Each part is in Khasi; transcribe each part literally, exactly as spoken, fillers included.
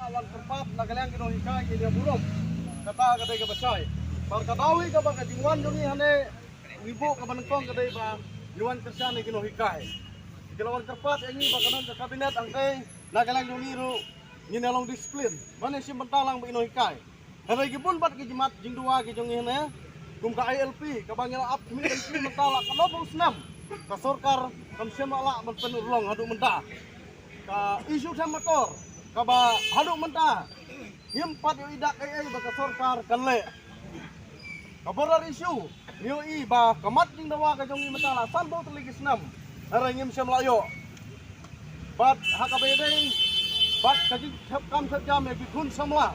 Wan kyrpad na ka liang ki nonghikai, ngi ïa burom. Kata ka dei kaba shai. Bad ka daw hi kaba ka jingwan jong ngi hangne, ngi buh kaba nyngkong ka dei ba ngi wan kyrshan ïa ki nonghikai. Ki la wan kyrpad ïa ngi ba ka don ka cabinet hangtei, na ka liang jong ngi ruh ngin ïa long discipline ban ïa shim bynta lang bad ki nonghikai. Hynrei ki bun bad ki jimat jingdawa ki jong ngi hangne, kum ka I L P kaba ngi la ap khmih, I L P mynta la ka nongpynim snem, ka sorkar kam shym la lah ban pynurlong haduh mynta. Ka issue them motor kaba haduh mynta ngim pat ïohi dak ei ei ba ka sorkar kan leh. Ka border issue, ngi ïohi ba ka mat jingdawa ka jong ngi mynta la sanphew tylli ki snem, hynrei ngim shym la ïoh. Bad ha kaba ïadei bad ka jingthep kam thep jam ïa ki khun samla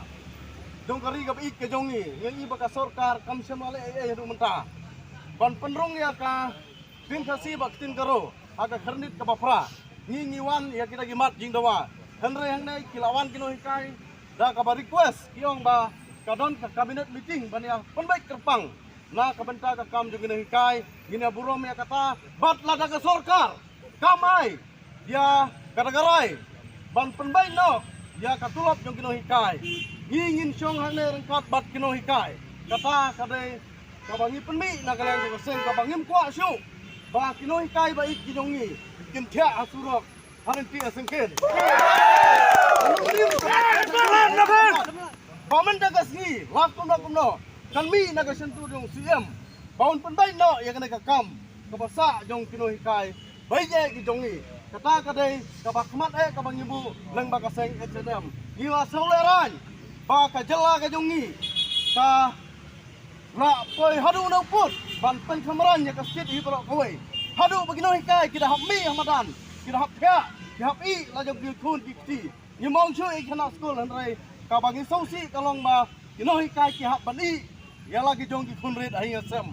jong ka ri kaba ïeit ka jong ngi, ngi ïohi ba ka sorkar kam shym la leh ei ei haduh mynta ban pynrung ïa ka ktien Khasi bad ktien Garo ha ka khyrnit kaba phra. Ngi ngi wan ïa kita ki mat jingdawa, hynrei hangne ki la wan ki nonghikai da kaba request, ki ong ba ka don ka cabinet meeting ban ïa pynbeit kyrpang na ka bynta ka kam jong ki nonghikai. Ngin ïa burom ïa kata, bad lada ka sorkar kam ai ïa kata ka rai ban pynbeit noh ïa ka tulop jong ki nonghikai, ngi ngin shong hangne ryngkat bad ki nonghikai. Kata ka dei kaba ngi pynmih na ka liang jong ka seng, kaba ngim kwah shuh ba ki nonghikai ba ïeit ki jong ngi kin thiah ha surok ha lynti ha syngkien. Ba mynta ka sngi la kumno kumno kan mih na ka shyntur jong C M ba un pynbeit noh ïa kane ka kam kaba sah jong ki nonghikai ba ïeit ki jong ngi. Kata ka dei kaba khmat eh kaba ngi buh lyngba ka seng H N M. Ngi la sngewlehrain ba ka jylla ka jong ngi ka la poi haduh na u pud ban pynkhamran ïa ka state hi baroh kawei, haduh ba ki nonghikai ki da hap mih ha madan, ki da hap thiah, ki hap ïeh la jong ki khun ki kti. Ngim ong shuh ïa ki khynnah skul, hynrei kaba ngi sngewsih ka long ba ki nonghikai ki hap ban ïeh ïa la ki jong ki khun rit ha ïing ha sem.